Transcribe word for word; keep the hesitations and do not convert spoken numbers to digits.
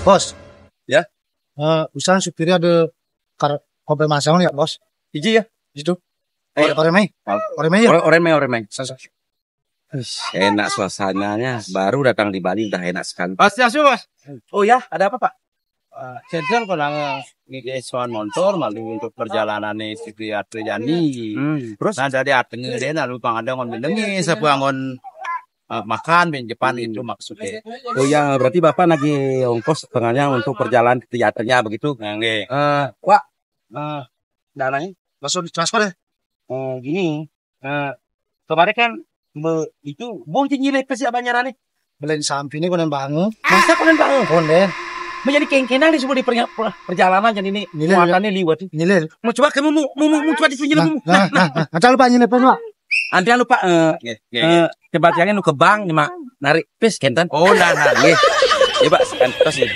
Bos. Ya? Eh, usaha supirnya ada kar-, kompe masang ya, Bos. Iji ya? Itu. Eh, oremai. Oremai ya? Ore-, oremai, oremai. Sasa. Enak suasananya, baru datang di Bali udah enak sekali. Pasti asu, Bos. Oh ya, ada apa, Pak? Eh, Cedel pernah ngide soal motor malu untuk perjalanan itu di Atrijani. Hmm. Terus? Nah, dari atenge dia lalu pang ada ngon mendengi, siapa ngon, eh, makan bin Jepang itu maksudnya. Oh ya, berarti Bapak lagi ongkos setengahnya untuk perjalanan ke teaternya begitu. Nah, nggih. Eh, Pak, eh, dananya langsung ditransfer ya? Eh, gini, eh, kemarin kan be-, itu bong nyilai pesi abangnya nih. Belain sampi ini konen bangun. Masa konen bangun? Konen. Menjadi kengkenang di semua di pernya-, per-, perjalanan jadi ini Nilai, muatannya liwat. Nilai. Mau coba kamu mau mau mau, mau coba ditunjuk Nah, kamu. Nah, nah, nah, nah, jangan lupa nilai pes, Pak. Nanti lupa eh Nggih, nggih. Eh, coba jangan lu ke bank nih, Mak. Narik pes kenten. Oh, nah, nah. Nggih. Ya, Pak, kan terus ya.